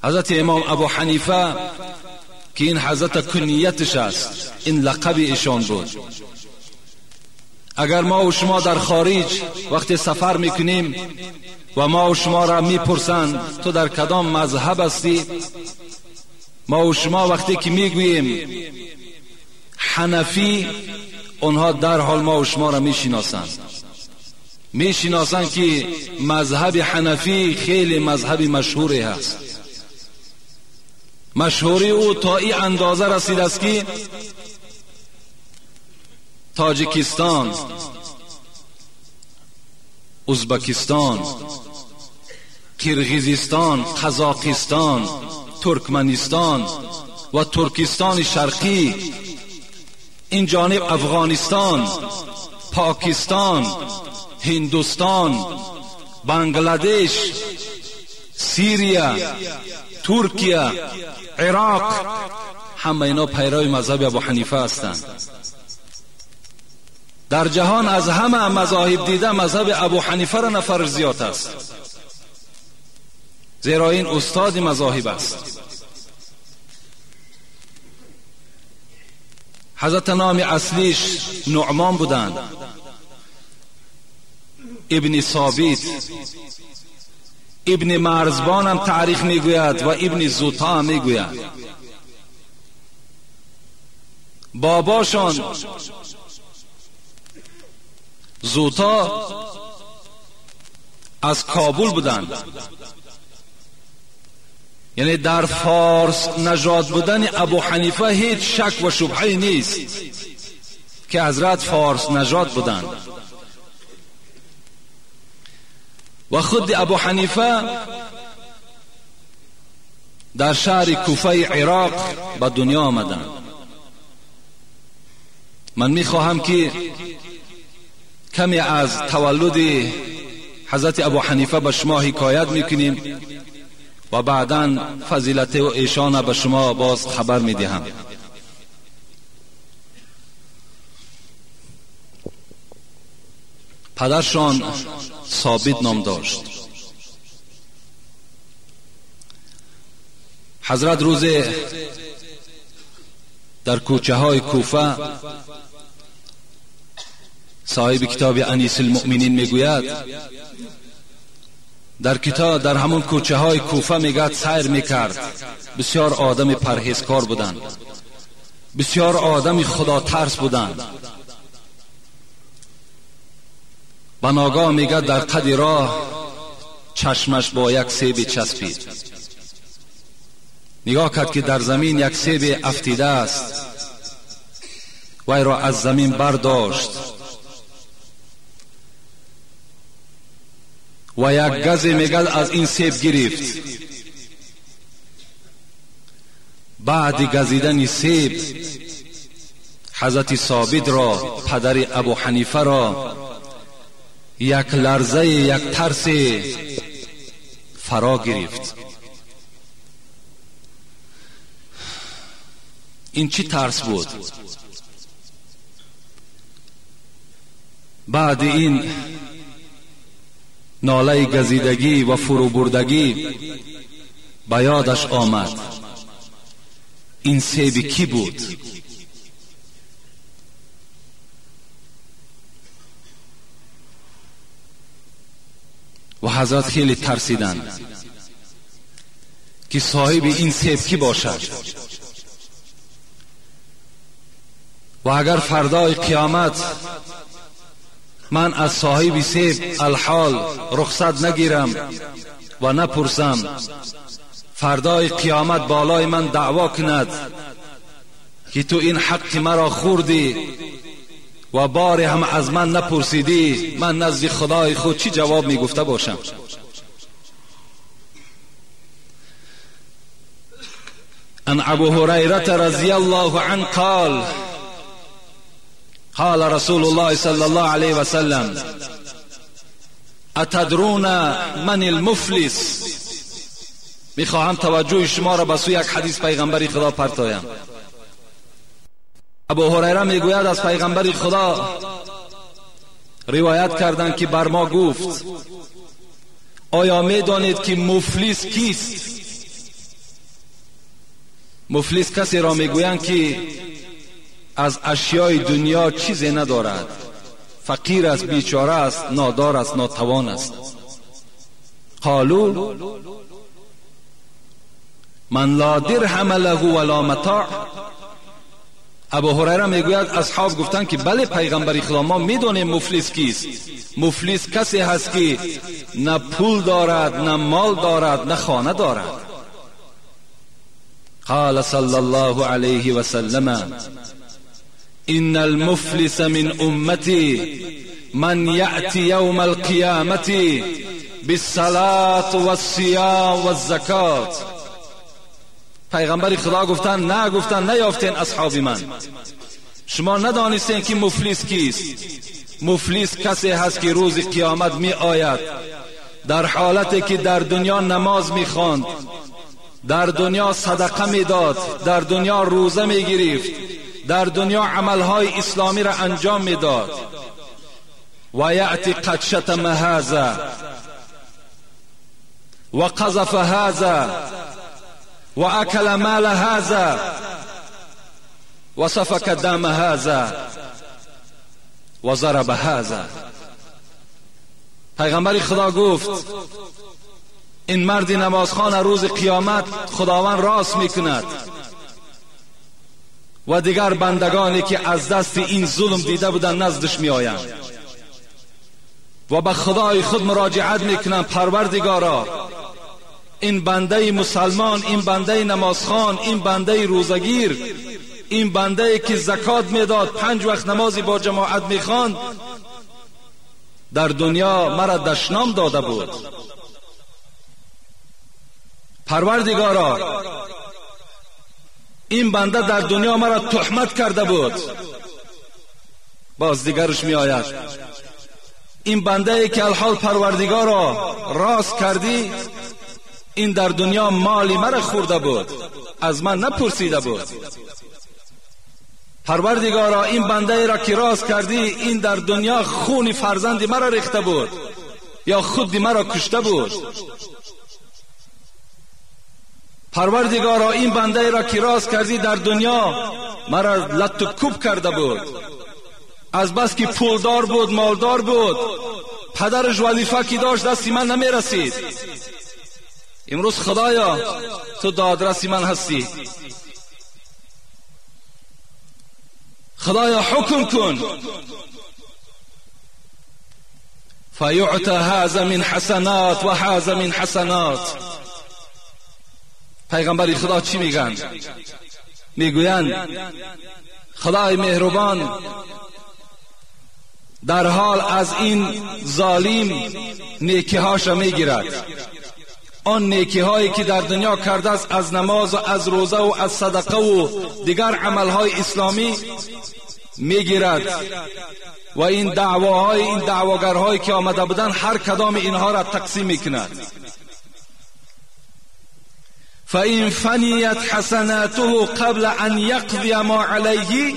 حضرت امام ابو حنیفه که این حضرت کنیتش است، این لقب ایشان بود. اگر ما و شما در خارج وقتی سفر میکنیم و ما و شما را میپرسند تو در کدام مذهب هستی، ما و شما وقتی که میگوییم حنفی، آنها در حال ما و شما را میشناسند، میشناسند که مذهب حنفی خیلی مذهب مشهوری هست. مشهوری او تا این اندازه رسید است که تاجیکستان، ازبکستان، قرقیزستان، قزاقستان، ترکمنستان و ترکستان شرقی، این جانب افغانستان، پاکستان، هندوستان، بنگلادش، سیریه، ترکیه، عراق، همه اینا پیرو مذهب ابو حنیفه هستند. در جهان از همه مذاهب دیده مذهب ابو حنیفه را نفر زیاد است، زیرا این استاد مذاهب است. حضرت نام اصلیش نعمان بودند، ابن ثابت، ابن مرزبان هم تاریخ میگوید و ابن زوتا هم میگوید. باباشان زوتا از کابل بودند، یعنی در فارس نژاد بودن ابو حنیفه هیچ شک و شبهه نیست که حضرت فارس نژاد بودند. و خود ابو حنیفه در شهر کوفه عراق به دنیا آمدند. من میخواهم که کمی از تولد حضرت ابو حنیفه به شما حکایت میکنیم و بعدا فضیلت و ایشان به شما باز خبر میدهم. پدرشان ثابت نام داشت. حضرت روز در کوچه های کوفه، صاحب کتاب انیس المؤمنین میگوید، در کتاب در همون کوچه های کوفه میگد سیر میکرد. بسیار آدم پرهیزکار بودند، بسیار آدم خدا ترس بودند. و ناگاه میگد در قد راه چشمش با یک سیب چسبید. نگاه کرد که در زمین یک سیب افتیده است، وی را از زمین برداشت و یک گز میگد از این سیب گرفت. بعد گزیدن سیب حضرت ثابت را، پدر ابو حنیفه را، یک لرزه، یک ترس فرا گرفت. این چی ترس بود؟ بعد این ناله گزیدگی و فروبردگی به یادش آمد این سیب کی بود؟ و حضرت خیلی ترسیدند که صاحب این سیب کی باشد و اگر فردای قیامت من از صاحب سیب الحال رخصت نگیرم و نپرسم، فردای قیامت بالای من دعوا کند که تو این حق مرا خوردی و بار هم از من نپرسیدی، من نزد خدای خود چی جواب میگفته باشم؟ ان ابو هریره رضی الله عنه قال قال رسول الله صلی الله علیه و سلم اتدرون من المفلس. میخواهم توجه شما را به سوی یک حدیث پیغمبر خدا پرتایم. ابو هریره میگوید از پیغمبر خدا روایت کردند که بر ما گفت آیا میدانید که مفلس کیست؟ مفلس کسی را میگویند که از اشیای دنیا چیزی ندارد، فقیر است، بیچاره است، نادار است، ناتوان است. قالوا من لا درهم له ولا متاع. ابو هریره میگوید اصحاب گفتند که بله پیغمبر خدا، ما میدونیم مفلس کیست. مفلس کسی هست که نه پول دارد، نه مال دارد، نه خانه دارد. قال صلی الله علیه و سلم ان المفلس من امتی من یأتی یوم القیامة بالصلاة والصیام والزکات. پیغمبر خدا گفتن نه، گفتن نیافتین اصحاب من، شما ندانستین که مفلس کیست. مفلس کسی هست که روز قیامت می آید در حالتی که در دنیا نماز می خواند، در دنیا صدقه می داد، در دنیا روزه می گرفت، در دنیا عملهای اسلامی را انجام می داد. و یأتی قد شتم هذا و قذف هذا و اکل مال هذا و سفک دم هذا و ضرب هذا. پیغمبر خدا گفت این مرد نمازخوان روز قیامت خداوند راست میکند و دیگر بندگانی که از دست این ظلم دیده بودند نزدش میآیند و به خدای خود مراجعت میکنند، پروردگارا این بنده مسلمان، این بنده نمازخوان، این بنده روزگیر، این بنده که زکات میداد، 5 وقت نمازی با جماعت میخواند، در دنیا مرا دشنام داده بود. پروردگارا این بنده در دنیا مرا تهمت کرده بود. باز دیگرش می آید این بنده ای که الحال پروردگارا راست کردی، این در دنیا مالی مرا خورده بود، از من نپرسیده بود. پروردگارا این بنده ای را که راست کردی، این در دنیا خون فرزند مرا ریخته بود یا خود مرا کشته بود. پروردگارا این بنده ای را که راست کردی، در دنیا مرا لت و کوب کرده بود، از بس که پولدار بود، مالدار بود، پدرش وظیفه که داشت دستی من نمیرسید. امروز خدایا تو دادرسی من هستی، خدایا حکم کن. فیعطی هذا من حسنات و هذا من حسنات. پیغمبر خدا چی میگن؟ میگویند خدای مهربان در حال از این ظالم نیکیهاش را میگیرد، آن نیکی هایی که در دنیا کرده است از نماز و از روزه و از صدقه و دیگر عملهای اسلامی میگیرد و این دعواهای این دعواگرهایی که آمده بودند هر کدام اینها را تقسیم میکند. فإن فنیت حسناته قبل أن يقضي ما عليه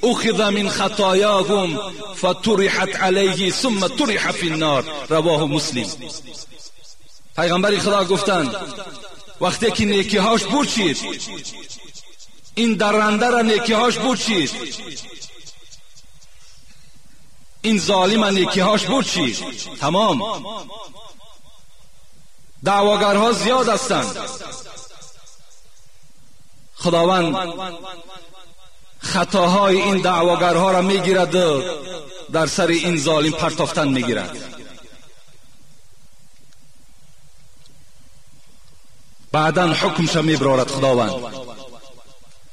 أخذ من خطاياهم فطرحت عليه ثم طرح في النار. رواه مسلم. پیغمبر خدا گفتند وقتی که نیکیهاش برچید، این درنده را نیکیهاش برچید، این ظالم نیکیهاش برچید، تمام. دعواگرها زیاد هستند. خداوند خطاهای این دعواگرها را میگیرد و در سر این ظالم پرتافتن میگیرد. بعدا حکمش میبرارد. خداوند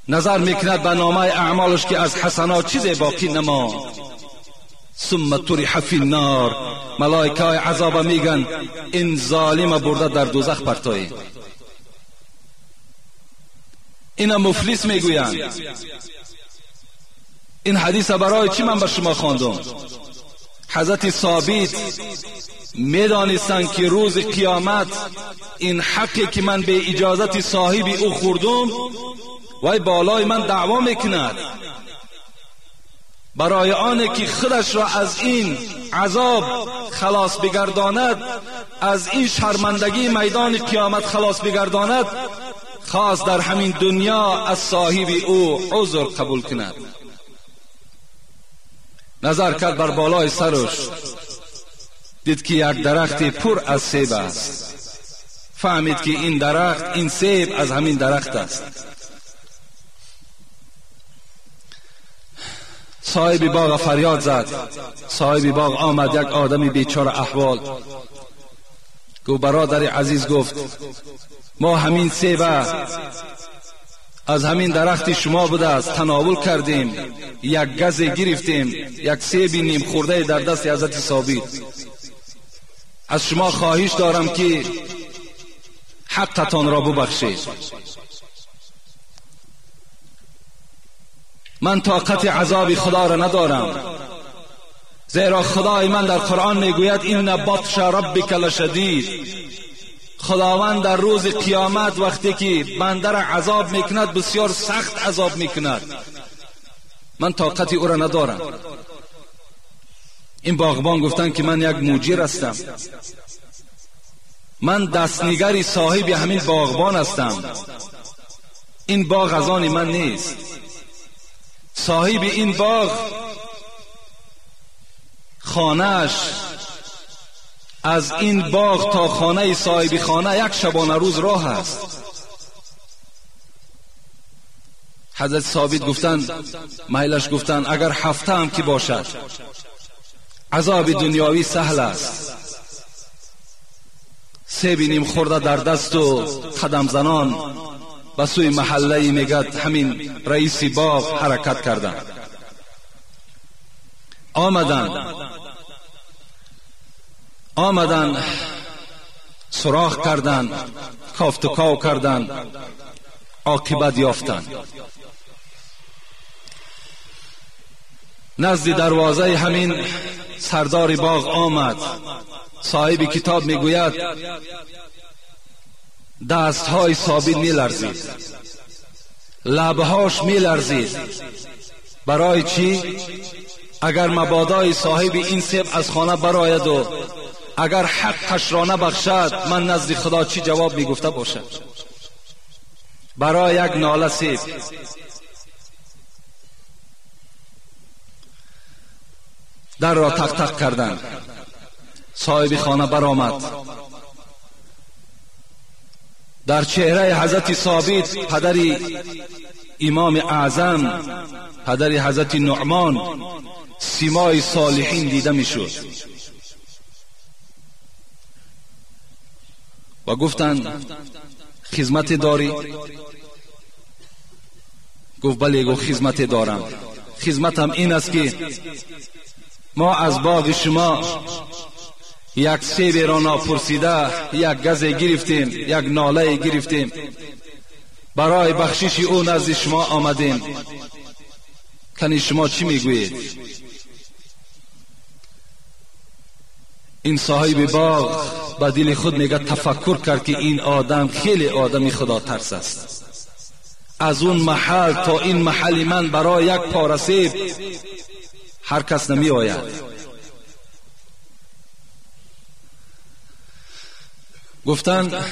نظر میکند به نامه اعمالش که از حسنات چیزی باقی نماند. ثم طرح فی النار. ملائکه عذاب میگن این ظالم برده در دوزخ پرتایی. اینا مفلس میگویند. این حدیث برای چی من به شما خواندم؟ حضرت ثابت میدانستند که روز قیامت این حقی که من به اجازت صاحب او خوردم وای بالای من دعوا میکند. برای آنه که خودش را از این عذاب خلاص بگرداند، از این شرمندگی میدان قیامت خلاص بگرداند، خواست در همین دنیا از صاحب او عذر قبول کند. نظر کرد بر بالای سرش، دید که یک درخت پر از سیب است. فهمید که این درخت، این سیب از همین درخت است. صاحب باغ فریاد زد. صاحب باغ آمد، یک آدمی بیچاره احوال. گفت برادر عزیز، گفت ما همین سیب از همین درخت شما بوده است، تناول کردیم، یک گز گرفتیم، یک سیب نیم خورده در دست حضرت ثابت. از شما خواهش دارم که حقتان را ببخشید. من طاقت عذاب خدا را ندارم، زیرا خدای من در قرآن میگوید این بطش ربک لشدید. خداوند در روز قیامت وقتی که بنده را عذاب میکند بسیار سخت عذاب میکند. من طاقت او را ندارم. این باغبان گفتن که من یک موجر هستم، من دستنگری صاحب همین باغبان هستم، این باغ از آن من نیست. صاحب این باغ خانه‌اش از این باغ تا خانه صاحب خانه یک شبانه روز راه است. حضرت ثابت گفتن، میلش گفتن اگر هفته هم که باشد عذاب دنیاوی سهل است. سیب نیم خورده در دست و قدم زنان به سوی محله میگد همین رئیس باغ حرکت کردند. آمدن سراخ کردند، کافت و کاو کردند، عاقبت یافتند. نزد دروازه همین سردار باغ آمد. صاحب کتاب میگوید دستهای ثابت میلرزید، لبهاش میلرزید. برای چی؟ اگر مبادای صاحب این سیب از خانه براید و اگر حقش را نبخشد، من نزد خدا چی جواب میگفته باشد؟ برای یک ناله سیب. در را تق تق کردند. صاحب خانه برآمد. در چهره حضرت ثابت، پدر امام اعظم، پدر حضرت نعمان، سیمای صالحین دیده میشد و گفتند خدمت داری؟ گفت بله، گفت خدمت دارم. خدمتم این است که ما از باغ شما یک سیب را ناپرسیده، یک گز گرفتیم، یک ناله گرفتیم، برای بخشش او نزد شما آمدیم. کنی شما چی میگویید؟ این صاحب باغ با دل خود میگه تفکر کرد که این آدم خیلی آدمی خدا ترس است. از اون محل تا این محل من برای یک پاره سیب هر کس نمی آید. گفتند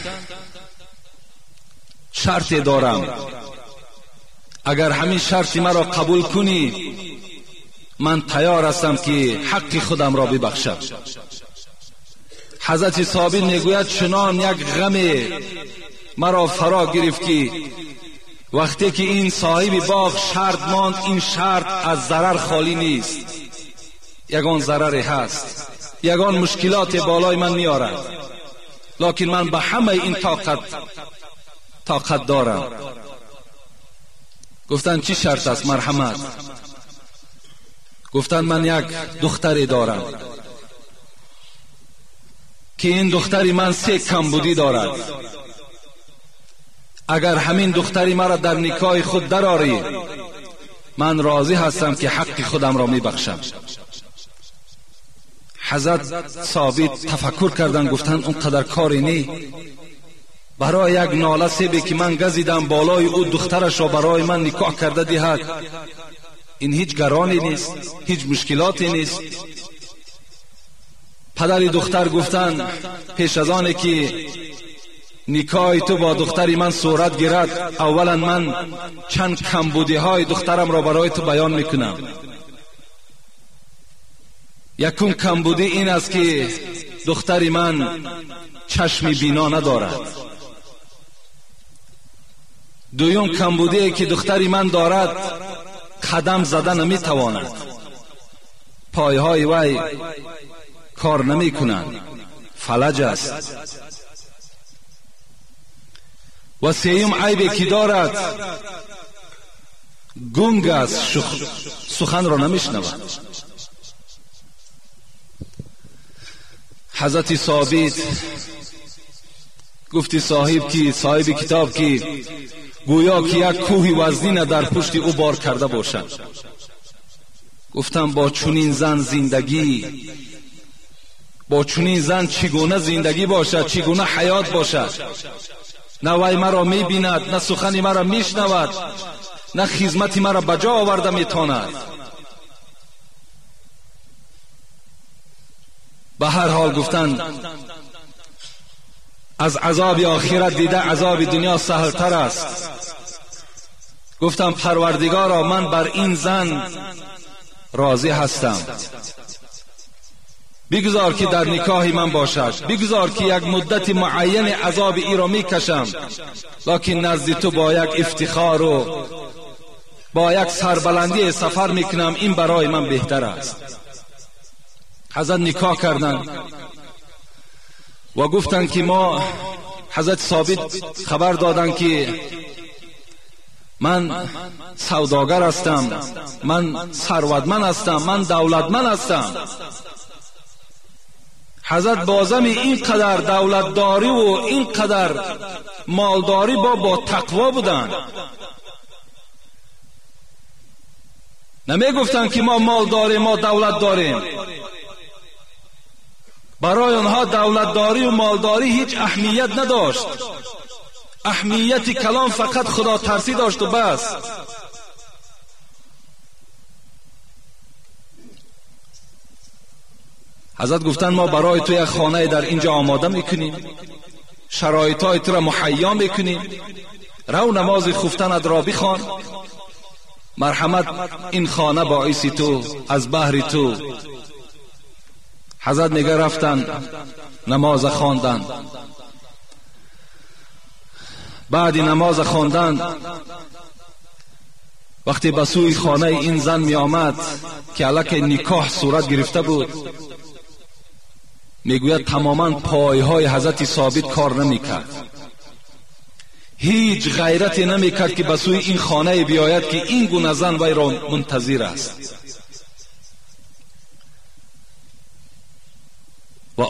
شرط دارم، اگر همین شرط مرا قبول کنی من تیار هستم که حق خودم را ببخشم. حضرت ثابت میگوید چنان یک غم مرا فرا گرفت که وقتی که این صاحب باغ شرط ماند، این شرط از ضرر خالی نیست، یگان ضرری هست، یگان مشکلات بالای من میارد، لکن من به همه این طاقت دارم. گفتن چی شرط است؟ مرحمت. گفتن من یک دختری دارم که این دختری من 3 کمبودی دارد. اگر همین دختری مرا در نکاح خود درآری، من راضی هستم که حق خودم را میبخشم. حضرت ثابت تفکر کردن، گفتن اونقدر کاری نی، برای یک ناله سیبی که من گزیدم بالای او دخترش را برای من نکاح کرده دهد، ин ҳеҷ гаронӣ нест, ҳеҷ мушкилоте нест. Падари духтар гуфтанд пеш аз оне ки никоҳи ту бо духтари ман сурат гирад, аввалан ман чанд камбудиҳои духтарамро барои ту баён мекунам. Якум камбудӣ ин аст ки духтари ман чашми бино надорад. Дуюм камбудие ки духтари ман дорад, қадам зада наметавонад, пойҳои вай кор намекунанд, фалаҷ аст. Ва сеюм айбе ки дорад, гунг аст, суханро намешнавад. Ҳазрати Собит гуфти соҳиб ки соҳиби китоб ки гӯё ки як кӯҳи вазнина дар пушти ӯ бор карда бошад. Гуфтам бо чунин зан зиндагӣ, бо чунин зан чӣ гуна зиндагӣ бошад, чӣ гуна ҳаёт бошад? На вай маро мебинад, на сухани маро мешнавад, на хизмати маро ба ҷо оварда метавонад. Ба ҳар ҳол гуфтанд аз азоби охират дида азоби дунё саҳлтар аст. Гуфтам парвардигоро, ман бар ин зан розӣ ҳастам, бигзор ки дар никоҳи ман бошад, бигзор ки як муддати муайяни азоби иро мекашам, лакин назди ту бо як ифтихору бо як сарбаландӣ сафар мекунам, ин барои ман беҳтар аст. Ҳазрат никоҳ карданд ва гуфтанд ки мо, ҳазрат Собит хабар доданд ки ман савдогар ҳастам, ман сарватманд ҳастам, ман давлатманд ҳастам. Ҳазрат бозами ин қадар давлатдорӣ ва ин қадар молдорӣ бо тақво буданд. Намегуфтанд ки мо мол дорем, мо давлат дорем. Барои онҳо давлатдорӣ ва молдорӣ ҳеҷ аҳамият надошт. Аҳамияти калом фақат худотарсӣ дошт ва бас. Ҳазрат гуфтанд мо барои ту як хонае дар инҷо омода мекунем, шароитҳои туро муҳайё мекунем, рав намози хуфтанат ро бихон, марҳамат, ин хона боиси ту, аз баҳри ту. Ҳазрат мега рафтанд, намоз хонданд. Баъди намоз хондан вақте ба сӯи хонаи ин зан меомад ки аллакай никоҳ сурат гирифта буд, мегӯяд тамоман пойҳои ҳазрати Собит кор намекард, ҳеҷ ғайрате намекард ки ба сӯи ин хонае биёяд ки ин гуна зан вайро мунтазир аст. Ва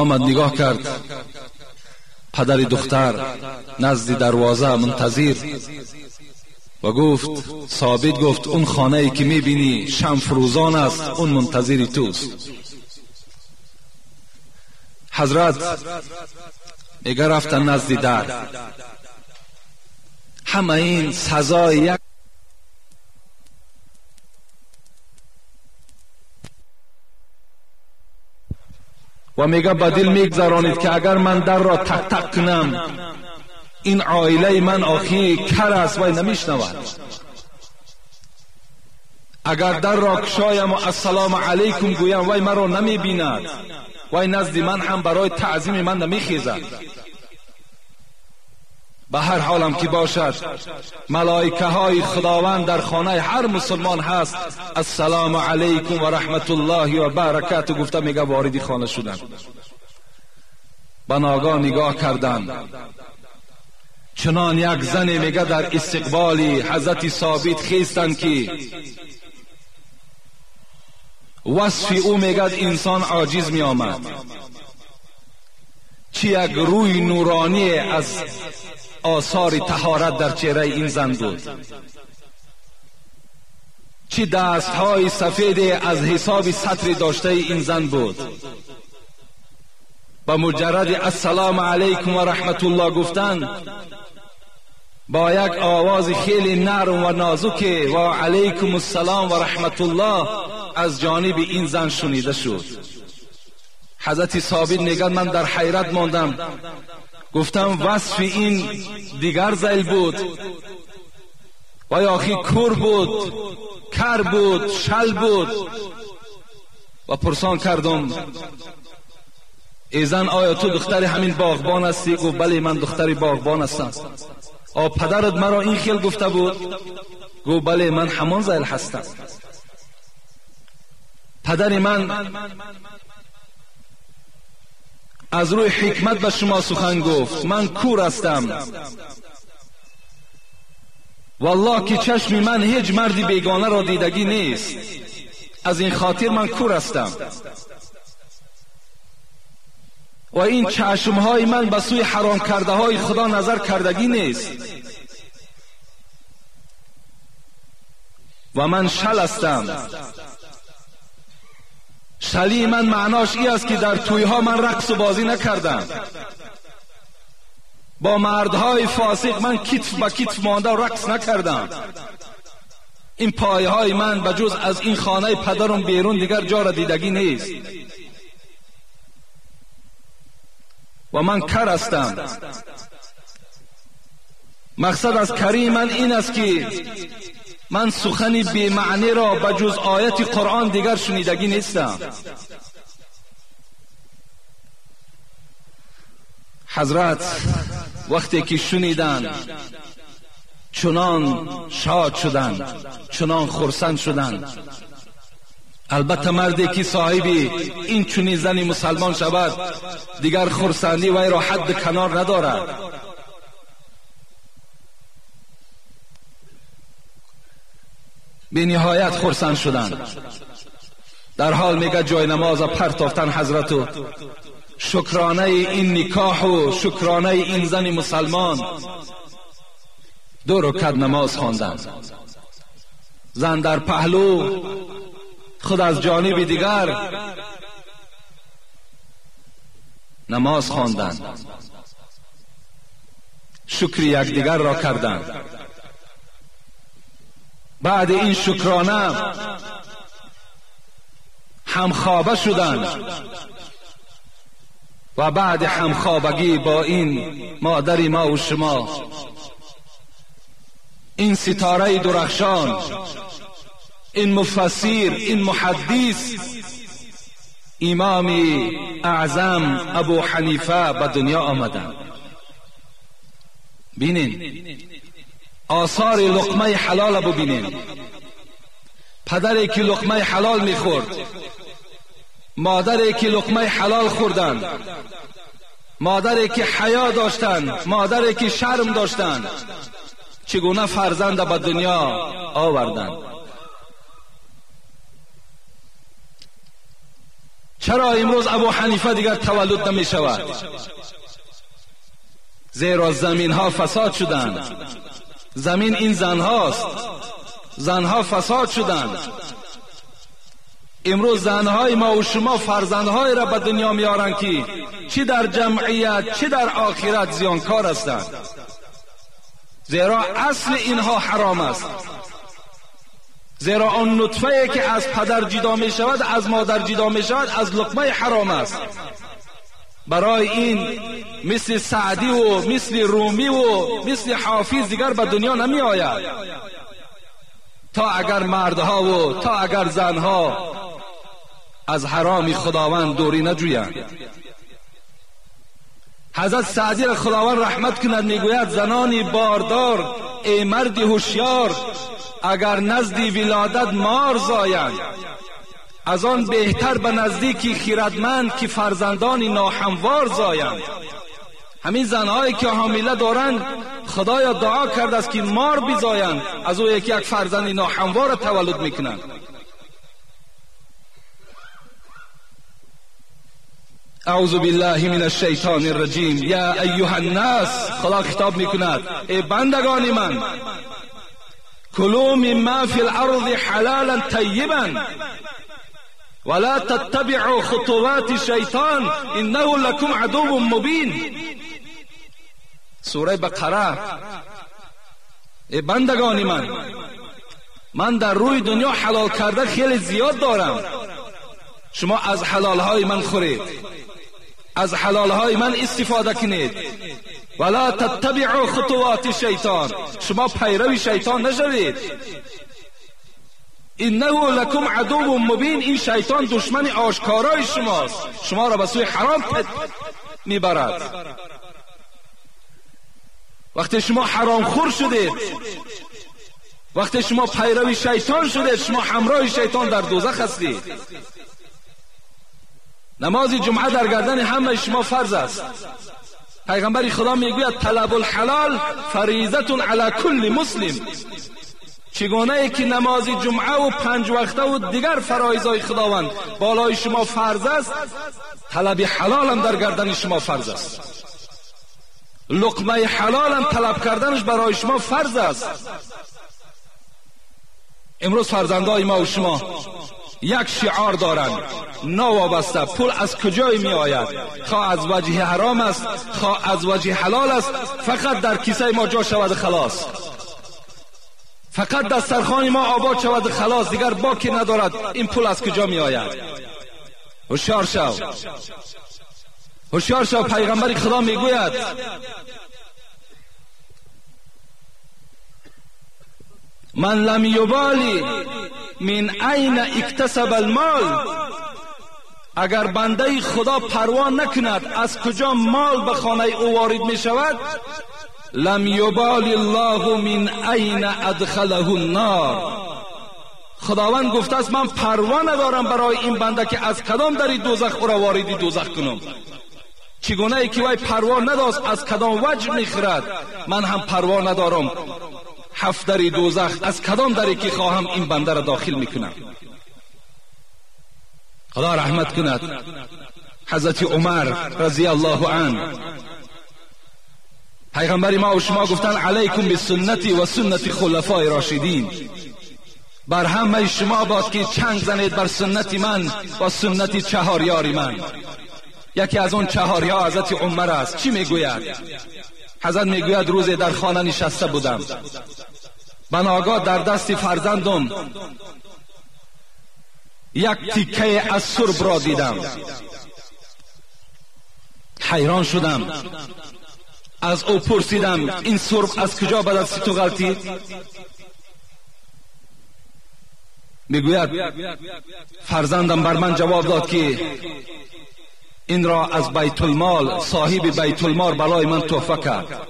омад, нигоҳ кард, падари духтар назди дарвоза мунтазир, ва гуфт, Собит гуфт, он хонае ки мебинӣ шамфурӯзон аст, он мунтазири туст. Ҳазрат мега рафтан назди дар. Ҳама ин сазои як ва мега ба дил мегзаронид ки агар ман дарро тақ-тақ кунам, ин оилаи ман охи кар аст, вай намешнавад. Агар дарро кушоям ва ассалому алайкум гӯям, вай маро намебинад, вай назди ман ҳам барои таъзими ман намехезад. Ба ҳар ҳолам ки бошад, малоикаҳои худованд дар хонаи ҳар мусулмон ҳаст. Ассалому алайкум ва раҳматуллоҳи ва баракату гуфта мега вориди хона шуданд. Ба ногоҳ нигоҳ карданд, чунон як зане мега дар истиқболи ҳазрати Собит хестанд ки васфи ӯ мегад инсон оҷиз меомад. Чӣ як рӯи нуроние аз осори таҳорат дар чеҳраи ин зан буд, чӣ дастҳои сафеде аз ҳисоби сатри доштаи ин зан буд. Ба муҷарради ассалому алайкум ва раҳматуллоҳ гуфтан, با یک آواز خیلی نرم و نازک و علیکم السلام و رحمت الله از جانب این زن شنیده شد. حضرت ثابت میگن من در حیرت ماندم، گفتم وصف این دیگر زیل بود و یا آخی کور بود، کر بود، شل بود. و پرسان کردم ای زن آیا تو دختر همین باغبان هستی؟ گفت بله من دختر باغبان هستم. آ پدرت مرا این خیل گفته بود؟ گفت بله من همان زیل هستم. پدر من از روی حکمت به شما سخن گفت، من کور هستم، والله که چشم من هیچ مردی بیگانه را دیدگی نیست، از این خاطر من کور هستم و این چشمهای من به سوی حرام کرده های خدا نظر کردگی نیست و من شل هستم. شلی من معناش ای است که در تویها من رقص و بازی نکردم، با مردهای فاسق من کتف به کتف مانده و رقص نکردم. این پایهای من به جز از این خانه پدرم بیرون دیگر جا را دیدگی نیست و من کر هستم. مقصد از کری من این است که من سخنی بی معنی را به جز آیت قرآن دیگر شنیدگی نیستم. حضرت وقتی که شنیدند چنان شاد شدند، چنان خرسند شدند. البته مردی که صاحبی این چنین زنی مسلمان شود دیگر خرسندی وی را حد کنار ندارد. به نهایت خرسند شدند. در حال میگه جای نماز پرتافتن حضرت و شکرانه این نکاح و شکرانه این زن مسلمان 2 رکعت نماز خواندند. زن در پهلو، خود از جانب دیگر نماز خواندند، شکر یکدیگر را کردند. بعد این شکرانه همخوابه شدند و بعد همخوابگی با این مادر ما و شما، این ستاره درخشان، این مفسر، این محدث، امام اعظم ابو حنیفه به دنیا آمدند. بینین آثار لقمه حلال ببینین. پدری که لقمه حلال میخورد، مادری که لقمه حلال خوردند، مادری که حیا داشتند، مادری که شرم داشتند، چگونه فرزند به دنیا آوردند. چرا امروز ابو حنیفه دیگر تولد نمی شود؟ زیرا زمین ها فساد شدند. زمین این زن هاست، زنها فساد شدند. امروز زنهای ما و شما فرزندهای را به دنیا میارند که چی در جمعیت چی در آخرت زیانکار هستند، زیرا اصل اینها حرام است. زیرا آن نطفه که از پدر جدا می شود، از مادر جدا می شود، از لقمه حرام است. برای این مثل سعدی و مثل رومی و مثل حافظ دیگر به دنیا نمی آید، تا اگر مردها و تا اگر زنها از حرام خداوند دوری نجویند. حضرت سعدی را خداوند رحمت کند، میگوید زنانی باردار ای مرد هوشیار، اگر نزدی ولادت مار زایند، از آن بهتر به نزدیکی خیردمند که فرزندانی ناهموار زایند. همین زنهایی که حامله دارند خدایا دعا کرده است که مار بزایند، از او یکی یک فرزند ناهموار تولد میکنند. اعوذ بالله من الشیطان الرجیم. یا ایها الناس، خدا خطاب میکند ای بندگان من، کلوا مما فی الارض حلالا طیبا ولا تتبعوا خطوات الشیطان انه لکم عدو مبین. سوره بقره ای بندگان من، من در روی دنیا حلال کرده خیلی زیاد دارم، شما از حلال های من خورید، از حلال های من استفاده کنید. ولا تتبعوا خطوات شیطان، شما پیرو شیطان نشوید. انه لکم عدو مبین، این شیطان دشمن آشکارای شماست، شما را به سوی حرام میبرد. وقتی شما حرام خور شدید، وقتی شما پیرو شیطان شدید، شما همراه شیطان در دوزخ هستید. نماز جمعه در گردن همه شما فرض است. پیغمبر خدا میگوید طلب الحلال فریضة علی کل مسلم. چگونه ای که نماز جمعه و 5 وقته و دیگر فرایض خداوند بالای شما فرض است، طلب حلال هم در گردن شما فرض است. لقمه حلال هم طلب کردنش برای شما فرض است. امروز فرزندای ما و شما یک شعار دارند، ناوابسته پول از کجای می آید، خواه از وجه حرام است خواه از وجه حلال است، فقط در کیسه ما جا شود خلاص، فقط دسترخوان ما آباد شود خلاص، دیگر باکی ندارد این پول از کجا می آید. هوشیار شو، هوشیار شو. پیغمبر خدا می گوید من لم یبالی من این اکتسب المال، اگر بنده خدا پروا نکند از کجا مال به خانه او وارد می شود، لم یبالی الله من این ادخله النار. خداوند گفته است من پروا ندارم برای این بنده که از کدام در دوزخ او را وارد دوزخ کنم. چگونه ای که وی پروا نداشت از کدام وجه میخورد، من هم پروا ندارم 7 در دوزخ از کدام دری که خواهم این بنده را داخل میکنم. خدا رحمت کند حضرت عمر رضی الله عنه. پیغمبر ما و شما گفتن علیکم بسنتی و سنت خلفای راشدین، بر همه شما باد که چنگ زنید بر سنت من و سنت 4 یار من. یکی از اون 4 یار حضرت عمر است. چی میگوید؟ حضرت میگوید روزی در خانه نشسته بودم، بناگاه در دست فرزندم یک تیکه از سرب را دیدم، حیران شدم. از او پرسیدم این سرب از کجا به دست تو غلطید؟ میگوید فرزندم بر من جواب داد که این را از بیت المال، صاحب بیت المال برای من تحفه کرد.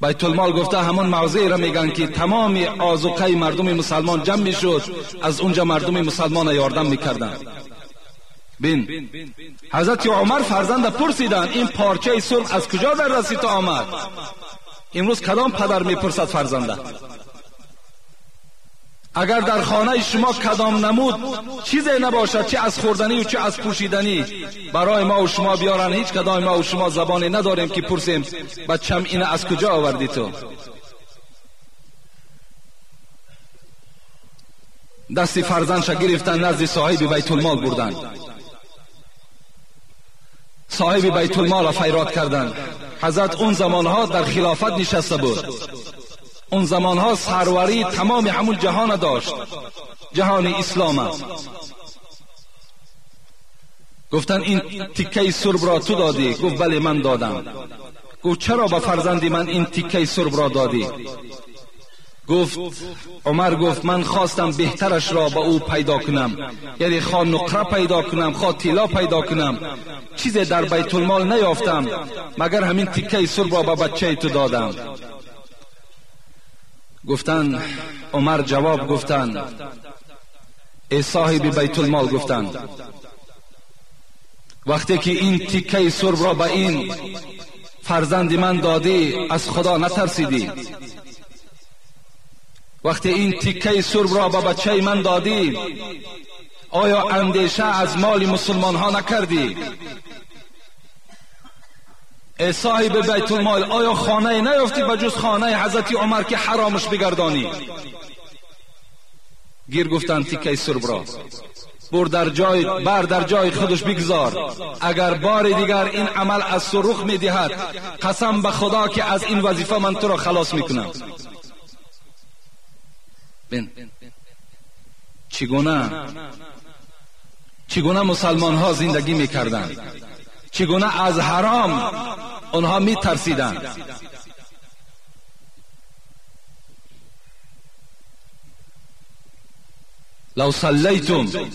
بیت المال گفته همون موضعی را میگن که تمام آذوقه مردم مسلمان جمع میشد، از اونجا مردم مسلمان یاردم میکردن. بین حضرت عمر فرزند پرسیدن این پارچه سرب از کجا در دست تو آمد؟ امروز کدام پدر میپرسد فرزنده؟ اگر در خانه شما کدام نمود چیزی نباشد، چه از خوردنی و چه از پوشیدنی، برای ما و شما بیارن. هیچ کدام ما و شما زبانی نداریم که پرسیم بچم این از کجا آوردی تو؟ دستی فرزندش گرفتن نزد صاحب بیت المال بردن. صاحب بیت المال را فریاد کردن. حضرت اون زمانها در خلافت نشسته بود، اون زمانها سروری تمام همون جهان داشت، جهان اسلام. گفتن این تیکه سرب را تو دادی؟ گفت بله من دادم. گفت چرا به فرزند من این تیکه سرب را دادی؟ گفت عمر گفت من خواستم بهترش را با او پیدا کنم، یعنی خواه نقره پیدا کنم خواه طلا پیدا کنم، چیزی در بیت المال نیافتم مگر همین تیکه سرب را به بچه تو دادم. گفتن عمر جواب گفتن ای صاحب بیت المال، گفتن وقتی که این تیکه سرب را به این فرزند من دادی از خدا نترسیدی؟ وقتی این تیکه سرب را به بچه من دادی آیا اندیشه از مال مسلمان ها نکردی؟ ای صاحب بیت المال آیا خانه نیافتی به جز خانه حضرت عمر که حرامش بگردانی؟ گیر گفتن تیکه سرب را بر در جای بر در جای خودش بگذار، اگر بار دیگر این عمل از تو رخ میدهد قسم به خدا که از این وظیفه من تو را خلاص میکنم. بین چگونه مسلمان ها زندگی میکردند، چگونه از حرام آنها میترسیدند. لو صلیتم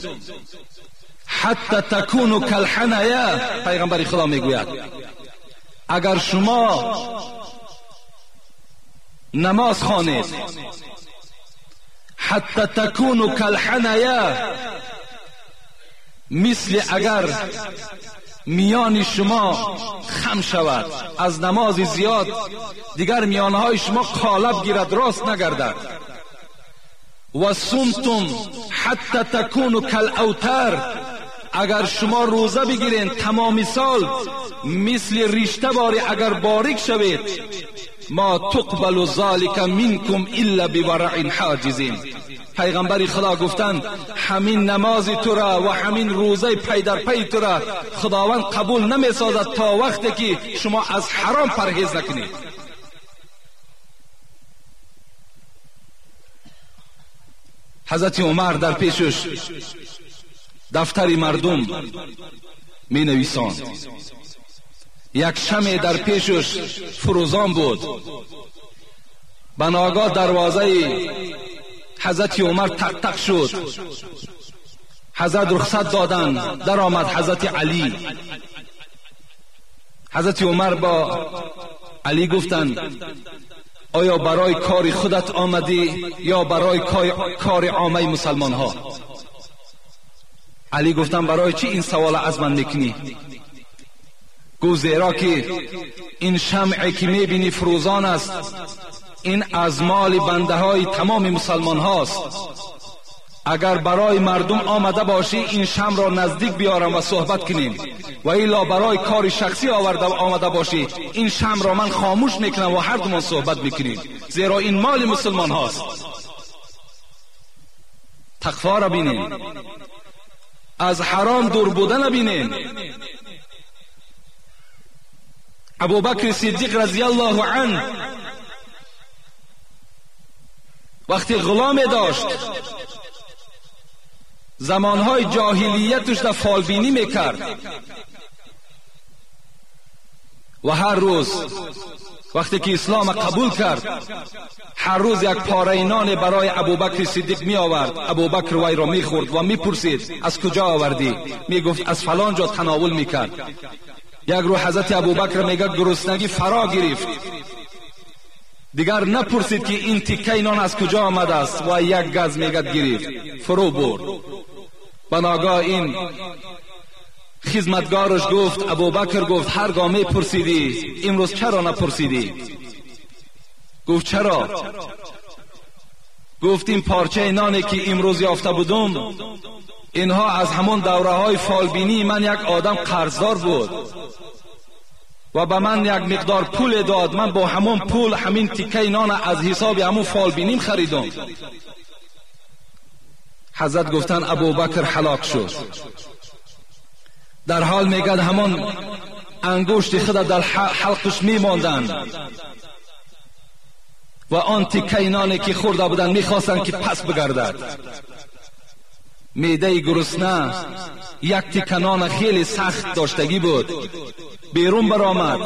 حتی تکونوا کالحنایا، پیغمبر خدا میگوید اگر شما نماز خوانید حتی تکونوا کالحنایا، مثل اگر میان شما خم شود از نماز زیاد، دیگر میانهای شما قالب گیرد، راست نگردد. و صمتم حتی تکونوا کالاوتار، اگر شما روزه بگیرین تمام سال مثل ریشته باری اگر باریک شوید، ما تقبل ذلك منکم الا بورع حاجزین. پیغمبر خدا گفتند همین نماز تو را و همین روزه پی در پی تو را خداوند قبول نمی سازد تا وقتی که شما از حرام پرهیز نکنید. حضرت عمر در پیشش دفتر مردم می نویساند، یک شمع در پیشش فروزان بود. بناگاه دروازه حضرت عمر تق تق شد. حضرت رخصت دادند، در آمد حضرت علی. حضرت عمر با علی گفتند آیا برای کار خودت آمدی یا برای کار عامه مسلمان ها؟ علی گفتند برای چی این سوال از من میکنی؟ گفت زیرا که این شمعی که میبینی فروزان است، این از مال بنده های تمام مسلمان هاست. اگر برای مردم آمده باشی این شمع را نزدیک بیارم و صحبت کنیم، و الا برای کار شخصی آورده آمده باشی این شمع را من خاموش میکنم و هر دومان صحبت میکنیم، زیرا این مال مسلمان هاست. تقوا را بینیم، از حرام دور بودن بینیم. ابوبکر صدیق رضی الله عنه وقتی غلام داشت، زمانهای جاهلیتش در فالبینی میکرد و هر روز وقتی که اسلام قبول کرد هر روز یک پاره نان برای ابوبکر صدیق می آورد. ابوبکر وی را میخورد و میپرسید از کجا آوردی؟ میگفت از فلان جا تناول میکرد. یک روز حضرت ابوبکر میگه گرسنگی فرا گرفت، دیگر نپرسید که این تیکه نان از کجا آمده است و یک گز میگه گرفت فرو برد. بناگاه این خدمتگارش گفت، ابوبکر گفت هرگاه میپرسیدی امروز چرا نپرسیدی؟ گفت چرا؟ گفت این پارچه نانی که امروز یافته بودم اینها از همون دوره های فالبینی من یک آدم قرضدار بود و به من یک مقدار پول داد، من با همون پول همین تیکه نان از حساب همون فالبینیم خریدم. حضرت گفتن ابوبکر هلاک شد. در حال میگد همون انگشت خود در حلقش میماندن و آن تیکه نانی که خورده بودن میخواستند که پس بگردد. معده گرسنه یک تیکه نان خیلی سخت داشتگی بود، بیرون برآمد.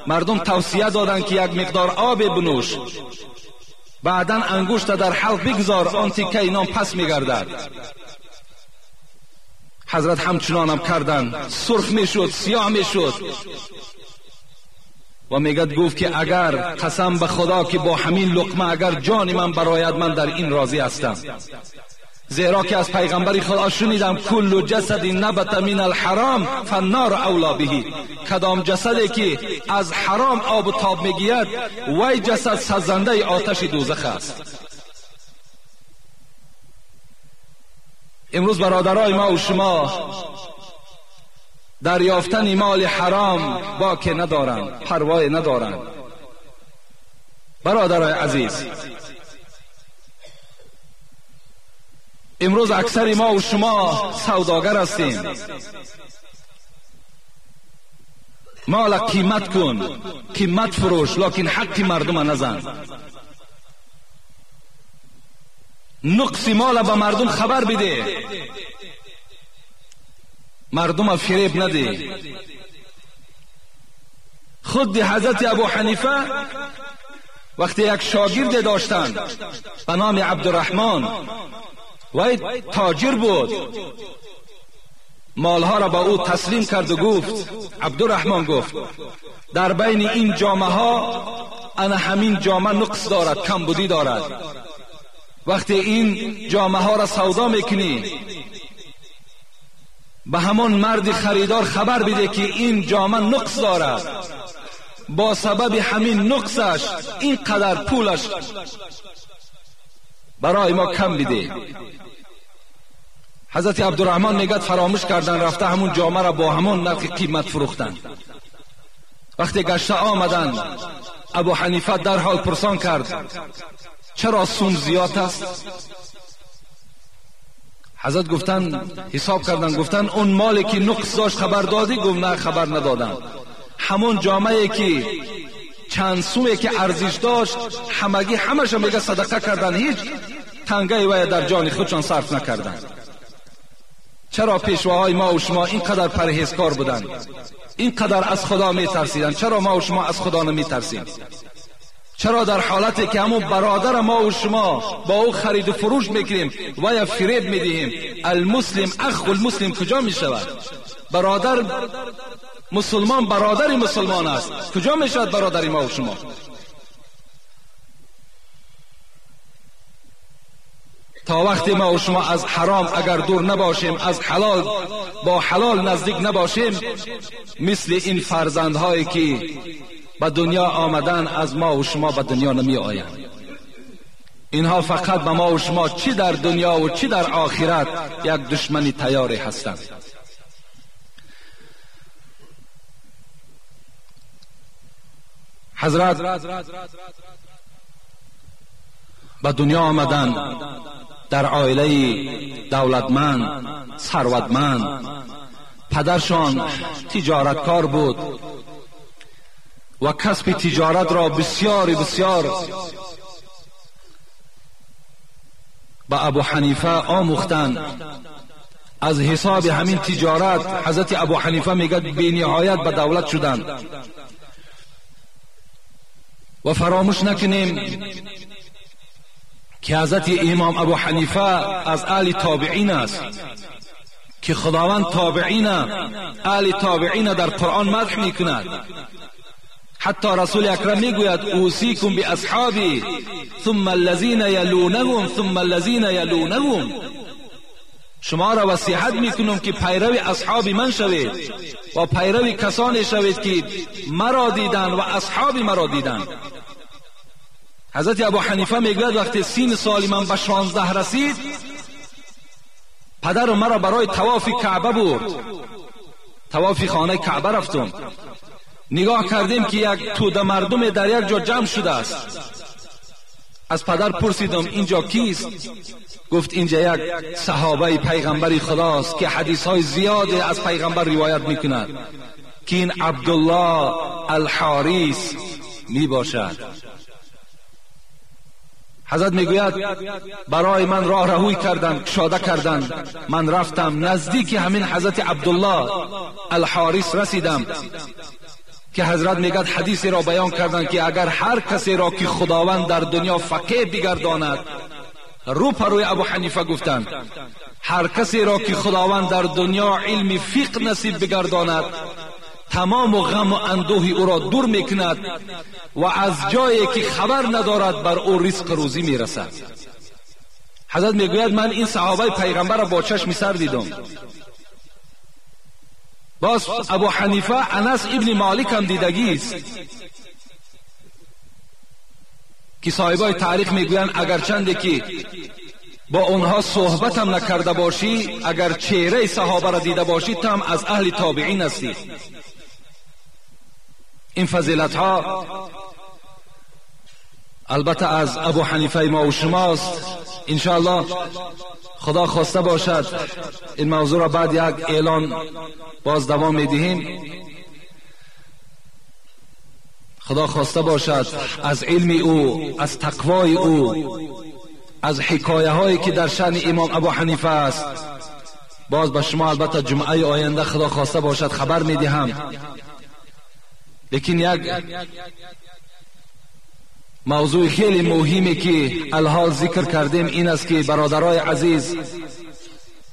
مردم توصیه دادند که یک مقدار آب بنوش، بعدا انگشت در حلق بگذار، آن تیکه نان پس میگردد. حضرت همچنانم کردند، سرخ میشد، سیاه میشد و میگد گفت که اگر قسم به خدا که با همین لقمه اگر جان من براید من در این راضی هستم، زیرا که از پیغمبر خدا شنیدم کل جسد نبت من الحرام فالنار اولا به، کدام جسدی که از حرام آب و تاب میگیرد وی جسد سزنده آتش دوزخ است. امروز برادرای ما و شما در یافتن مال حرام باک ندارند، پروای ندارند. برادرای عزیز، امروز اکثر ما و شما سوداگر هستیم. مال قیمت کن، قیمت فروش، لکن حق مردم نزن. نقص مال به مردم خبر بده، مردم فریب نده. خود حضرت ابو حنیفه وقتی یک شاگرد داشتند به نام عبدالرحمن، وی تاجر بود، مالها را به او تسلیم کرد و گفت، عبدالرحمن گفت در بین این جامه ها انا همین جامه نقص دارد، کمبودی دارد. وقتی این جامه ها را سودا میکنی به همان مرد خریدار خبر بده که این جامه نقص دارد، با سبب همین نقصش اینقدر پولش برای ما کم بده. حضرت عبدالرحمن میگد فراموش کردن، رفته همون جامه را با همون نرخ قیمت فروختن. وقتی گشته آمدن، ابو حنیفه در حال پرسان کرد چرا سوم زیاد است؟ حضرت گفتن، حساب کردن، گفتن اون مالی که نقص داشت خبر دادی؟ گفت نه خبر ندادم. همون جامعه که چند سومی که ارزش داشت همگی همش میگه صدقه کردن، هیچ تنگه وی در جان خودشان صرف نکردن. چرا پیشواهای ما و شما اینقدر پرهیزکار بودند، اینقدر از خدا میترسیدند؟ چرا ما و شما از خدا نمیترسیم؟ چرا در حالتی که همون برادر ما و شما با او خرید و فروش میکنیم و یا فریب میدهیم، المسلم اخ المسلم کجا میشود؟ برادر مسلمان برادر مسلمان است، کجا میشود برادر ما و شما؟ تا وقتی ما و شما از حرام اگر دور نباشیم، از حلال با حلال نزدیک نباشیم، مثل این فرزندهایی که به دنیا آمدن از ما و شما به دنیا نمی آیند. اینها فقط به ما و شما چی در دنیا و چی در آخرت یک دشمنی تیاری هستند. حضرت به دنیا آمدن در عائله دولتمند، ثروتمند. پدرشان تجارتکار بود و کسب تجارت را بسیار بسیار به ابو حنیفه آموختند. از حساب همین تجارت حضرت ابو حنیفه میگه بی نهایت به دولت شدند. و فراموش نکنیم که حضرت امام ابو حنیفه از اهل تابعین است که خداوند تابعین، اهل تابعین در قرآن مدح میکند. حتی رسول اکرم میگوید اوصیکم باصحابی ثم الذین یلونهم ثم الذین یلونهم، شما را وصیت میکنم که پیرو اصحاب من شوید و پیرو کسانی شوید که مرا دیدن و اصحاب مرا دیدن. حضرت ابو حنیفه میگوید وقتی 30 سال من به 16 رسید، پدر مرا برای طواف کعبه برد. طواف خانه کعبه رفتم، نگاه کردیم که یک توده مردم در یک جا جمع شده است. از پدر پرسیدم اینجا کیست؟ گفت اینجا یک صحابه پیغمبر خداست که حدیث های زیاد از پیغمبر روایت میکند که این عبدالله الحاریث میباشد. حضرت میگوید برای من راه رهوی کردن، کشاده کردن، من رفتم نزدیک همین حضرت عبدالله الحاریث رسیدم که حضرت میگد حدیثی را بیان کردند که اگر هر کسی را که خداوند در دنیا فقیه بگرداند، رو پروی ابو حنیفه گفتند هر کسی را که خداوند در دنیا علم فقه نصیب بگرداند، تمام غم و اندوه او را دور میکند و از جایی که خبر ندارد بر او رزق روزی میرسد. حضرت میگوید من این صحابه پیغمبر را با چشم سر دیدم. باز ابو حنیفه انس ابن مالک هم دیدگی است که صاحبای تاریخ میگویند اگر چنده که با اونها صحبت هم نکرده باشی، اگر چهره صحابه را دیده باشی، تو هم از اهل تابعین هستی. این فضیلت ها البته از ابو حنیفه ما و شماست. انشاءالله خدا خواسته باشد این موضوع را بعد یک اعلان باز دوام میدهیم. خدا خواسته باشد از علم او، از تقوای او، از حکایه هایی که در شأن امام ابو حنیفه است باز به شما البته جمعه آینده خدا خواسته باشد خبر میدهم. لیکن یک موضوع خیلی مهمی که الحال ذکر کردیم این است که برادرای عزیز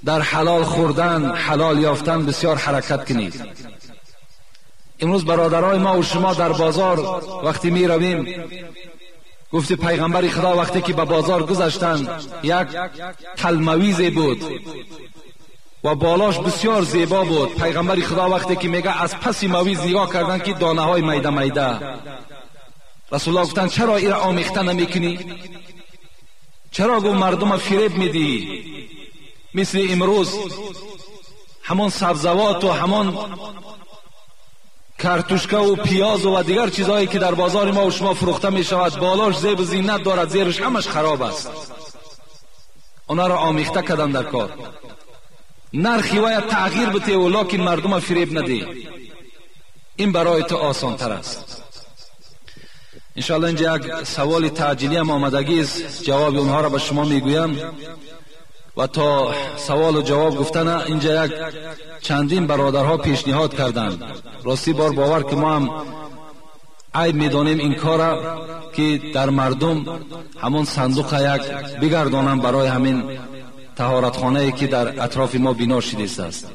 در حلال خوردن، حلال یافتن بسیار حرکت کنید. امروز برادرای ما و شما در بازار وقتی می رویم، گفت پیغمبر خدا وقتی که به بازار گذشتند یک تلمویز بود و بالاش بسیار زیبا بود. پیغمبر خدا وقتی که میگه از پس مویز نگاه کردن که دانه های میده میده، رسول الله گفتن چرا ایره آمیخته نمیکنی؟ چرا گفت مردم فریب میدی؟ مثل امروز همون سبزوات و همون کارتوشکه و پیاز و دیگر چیزهایی که در بازار ما و شما فروخته می شود بالاش زیب زینت دارد، زیرش همش خراب است. اونا را آمیخته کردن در کار. نرخی باید تغییر بده و لکن مردم فریب نده. این برای تو آسان تر است. انشاءالله اینجا یک سوال تعجیلی هم آمدگی است، جواب اونها را به شما میگویم و تا سوال و جواب گفتن اینجا یک چندین برادرها پیشنهاد کردند. راستی بار باور که ما هم عیب میدانیم این کار که در مردم همون صندوق یک بگردانم برای همین طهارتخانه که در اطراف ما بنا شده است.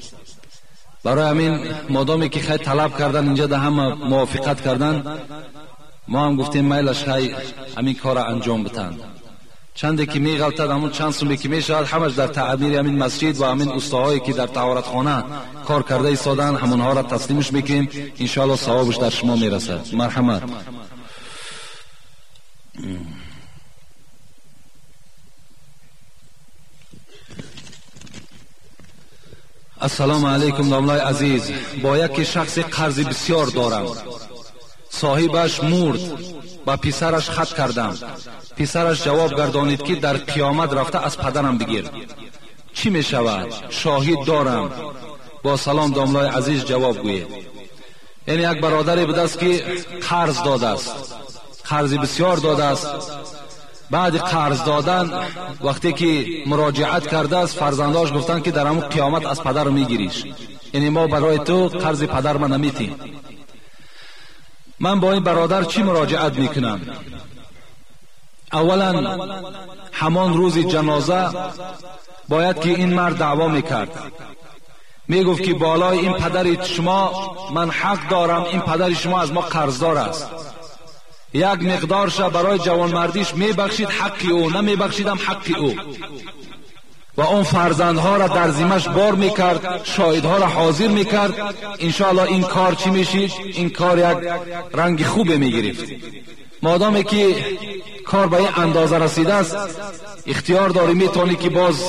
برای همین مادامی که خیلی طلب کردن اینجا ده هم موافقت کردن، ما هم گفتیم میلش خیلی همین کار انجام بتن. چندی که میغلطد همون چند سومی که میشود همش در تعمیر همین مسجد و همین استاهایی که در طهارتخانه کار کرده ایستادن همونها را تسلیمش میکنیم. انشاءالله ثوابش در شما میرسد. مرحمت. السلام علیکم داملای عزیز، با یکی شخص قرض بسیار دارم، صاحبش مرد، با پسرش خط کردم، پسرش جواب گردانید که در قیامت رفته از پدرم بگیر. چی می شود؟ شاهد دارم. با سلام داملای عزیز جواب گویید. یعنی یک برادری بوده است که قرض داده است، قرض بسیار داده است. بعد قرض دادن وقتی که مراجعت کرده است فرزنداش گفتن که در همون قیامت از پدر میگیریش، یعنی ما برای تو قرض پدر من نمیتیم. من با این برادر چی مراجعت میکنم؟ اولا همان روز جنازه باید که این مرد دعوا میکرد، میگفت که بالای این پدر شما من حق دارم، این پدر شما از ما قرضدار است، یک مقدارش برای جوانمردیش میبخشید حقی او، نمیبخشیدم حقی او. و اون فرزندها را در ذمه‌اش بار میکرد، شاهدها را حاضر میکرد. انشاءالله این کار چی میشید؟ این کار یک رنگ خوب میگرفت. مادامی که کار به این اندازه رسیده است اختیار داری، میتونی که باز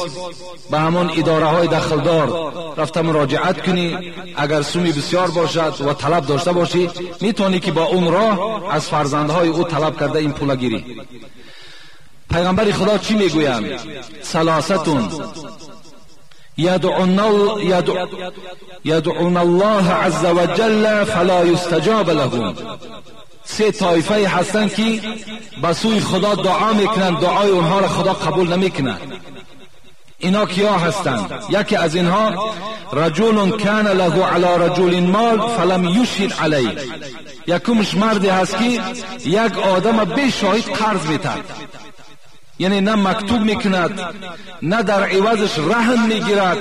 به همان اداره های دخلدار رفته مراجعت کنی. اگر سومی بسیار باشد و طلب داشته باشی میتونی که با اون راه از فرزندهای او طلب کرده این پول گیری. پیغمبر خدا چی میگویند؟ ثلاثتون یدعون الله عز وجل فلا یستجاب لهم. سه طایفه هستند که به سوی خدا دعا میکنند، دعای اونها را خدا قبول نمیکند. اینا کیا هستند؟ یکی از اینها رجل کان له علی رجل مال فلم یشهد علیه. یکمش مردی هست که یک آدم بی شاهد قرض میتد، یعنی نه مکتوب میکند نه در عوضش رهن میگیرد،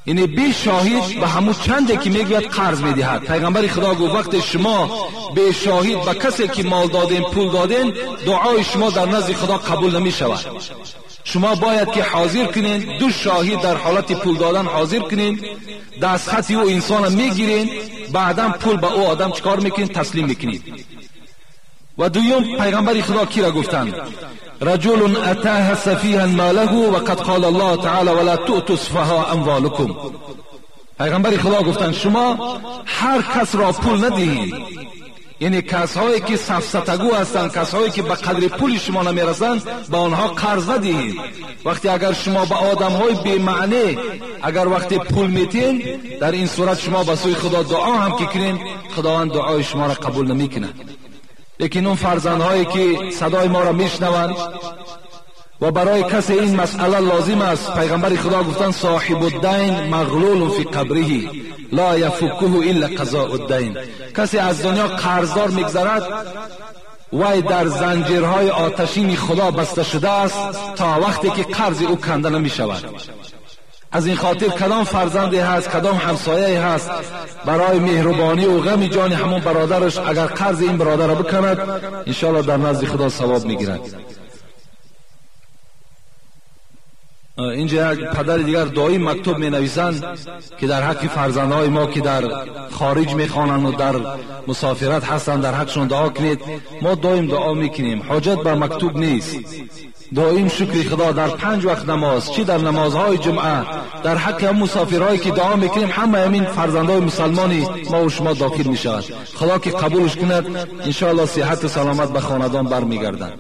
یعنی بی شاهد به همون چنده که میگوید قرض میدهد. پیغمبر خدا گفت وقت شما بی شاهد به کسی که مال دادین پول دادین دعای شما در نزد خدا قبول نمی شود. شما باید که حاضر کنین، دو شاهد در حالت پول دادن حاضر کنین، دستخط او انسان میگیرین، بعدا پول به او آدم چکار میکنین؟ تسلیم میکنین. و دوم پیغمبر خدا کی را گفتند؟ رجل اتاه سفیها ماله وقد قال الله تعالی ولا تؤتوا السفهاء اموالکم. پیغمبر خدا گفتند شما هر کس را پول ندهید، یعنی کسایی که سفسطه‌گو هستند، کسایی که به قدر پول شما نمیرسند به آنها قرض ندهید. وقتی اگر شما به آدمهای بی معنی اگر وقتی پول میتین، در این صورت شما به سوی خدا دعا هم که کنین خداوند دعای شما را قبول نمیکنه. لیکن اون فرزندهایی که صدای ما را میشنوند و برای کسی این مسئله لازم است. پیغمبر خدا گفتن صاحب الدین مغلول فی قبره لا یفکه الا قضاء الدین. کسی از دنیا قرضدار میگذرد، وی در زنجیرهای آتشین خدا بسته شده است تا وقتی که قرض او کنده نمی شود. از این خاطر کدام فرزندی هست، کدام همسایه هست، برای مهربانی و غم جان همون برادرش اگر قرض این برادر را بکند، انشاءالله در نزد خدا ثواب میگیرد. اینجا یک پدر دیگر دعایی مکتوب می نویسند که در حق فرزندهای ما که در خارج می خوانند و در مسافرت هستند در حقشون دعا کنید. ما دائم دعا میکنیم، حاجت به مکتوب نیست. دائم شکر خدا در 5 وقت نماز، چی در نمازهای جمعه، در حق هم مسافرهایی که دعا میکنیم، همه همین فرزندهای مسلمانی ما و شما داخل میشود. خدا که قبولش کند، انشاءالله صحت و سلامت به خاندان برمیگردند.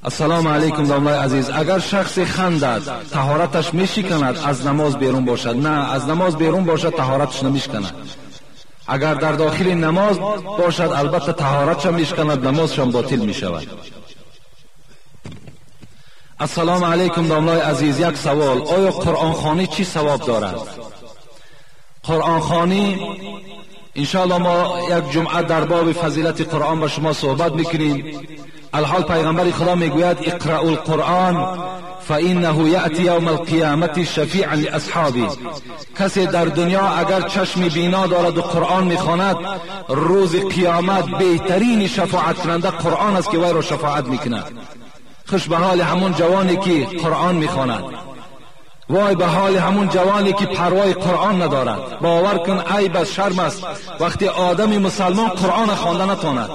السلام علیکم داملای عزیز، اگر شخص خندد طهارتش میشکند از نماز بیرون باشد؟ نه، از نماز بیرون باشد طهارتش نمیشکند. اگر در داخل نماز باشد البته طهارتش میشکند، نمازش هم باطل میشود. السلام علیکم داملای عزیز، یک سوال: آیا قرآن خوانی چی ثواب دارد؟ قرآن خوانی انشاءالله ما یک جمعه در باب فضیلت قرآن با شما صحبت میکنیم. الحال پیغمبر خدا میگوید اقرأوا القرآن فإنه یأتی یوم القیامة شفیعا لأصحابه. کسی در دنیا اگر چشم بینا دارد و قرآن میخواند، روز قیامت بهترین شفاعت کننده قرآن است که وی را شفاعت میکند. خوش به حال همون جوانی که قرآن میخواند، وای به حال همون جوانی که پروای قرآن ندارد. باور کن عیب از شرم است وقتی آدم مسلمان قرآن خوانده نتواند.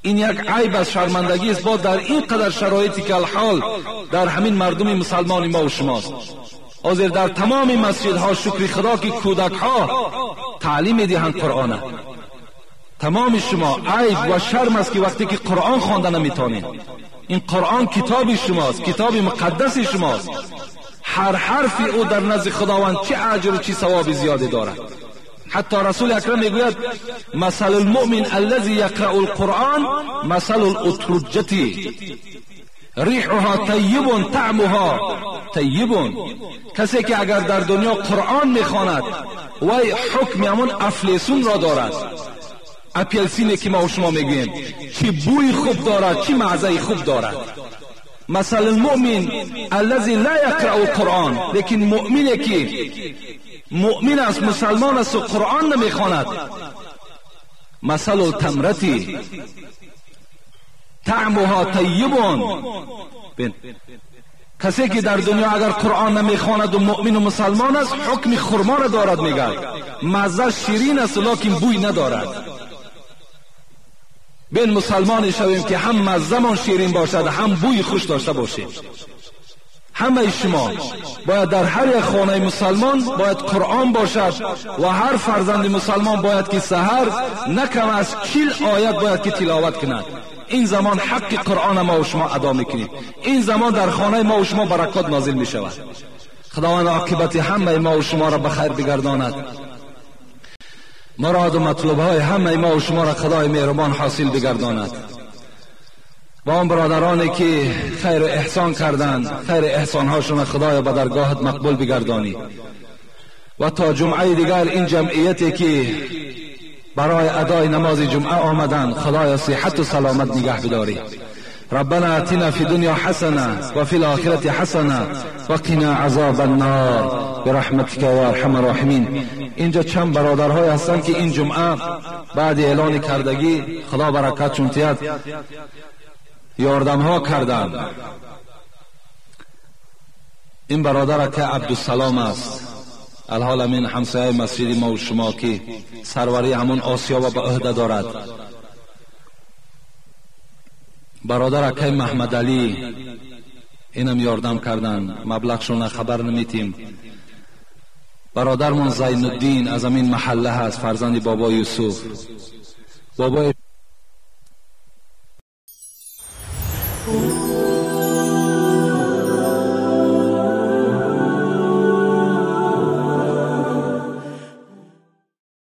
این یک عیب از شرمندگی است با در این قدر شرایطی که الحال در همین مردم مسلمان ما و شماست. حاضر در تمام مسجدها شکر خدا که کودک ها تعلیم میدهند قرآن. تمام شما عیب و شرم است که وقتی که قرآن خوانده نمیتونید. این قرآن کتاب شماست، کتاب مقدس شماست. هر حرف او در نزد خداوند چه اجر و چه ثواب زیادی دارد. حتی رسول اکرم میگوید مثل المؤمن الذي يقرأ القرآن مثل الاترجة ریحها طیب طعمها طیب. کسی که اگر در دنیا قرآن میخواند وی حکم همون افلیسون را دارد، اپیلسینی که ما و شما میگوییم، چی بوی خوب دارد، چی مزه خوب دارد. مثل المؤمن الذي لا يقرأ القرآن، لیکن مؤمنی که مؤمن است، مسلمان است و قرآن نمیخواند، مثل التمرتی طعمها طیب. کسی که در دنیا اگر قرآن نمیخواند و مؤمن و مسلمان است، حکم خرما را دارد. میگه مزه شیرین است لیکن بوی ندارد. بین مسلمان شویم که هم مزه‌مان شیرین باشد هم بوی خوش داشته باشیم. همه شما باید در هر یک خانه مسلمان باید قرآن باشد و هر فرزند مسلمان باید که سحر نه کم از 40 آیت باید که تلاوت کند. این زمان حق قرآن ما و شما ادا میکنیم. این زمان در خانه ما و شما برکات نازل میشود. خداوند عاقبت همه ما و شما را به خیر بگرداند. مراد و مطلوب های همه ما و شما را خدای مهربان حاصل بگرداند. با آن برادرانی که خیر احسان کردند، خیر احسانهاشون خدای به درگاهت مقبول بگردانی. و تا جمعه دیگر این جمعیتی که برای ادای نماز جمعه آمدند، خدای صحت و سلامت نگه بداری. ربنا آتنا في الدنيا حسنة وفي الآخرة حسنة وقنا عذاب النار برحمتك يا ارحم الراحمین. اینجا چند برادرهای هستند که این جمعه بعد اعلان کردگی خدا برکتشون تیاد یاردم ها کردند. این برادر که عبدالسلام است، الحال امین همسایه مسجد ما و شما که سروری همون آسیا و به عهده دارد. برادر اکای محمد علی اینم یاردم کردن، مبلغشون خبر نمیتیم. برادرمون زین الدین از امین محله هست، فرزند بابا یوسف. بابای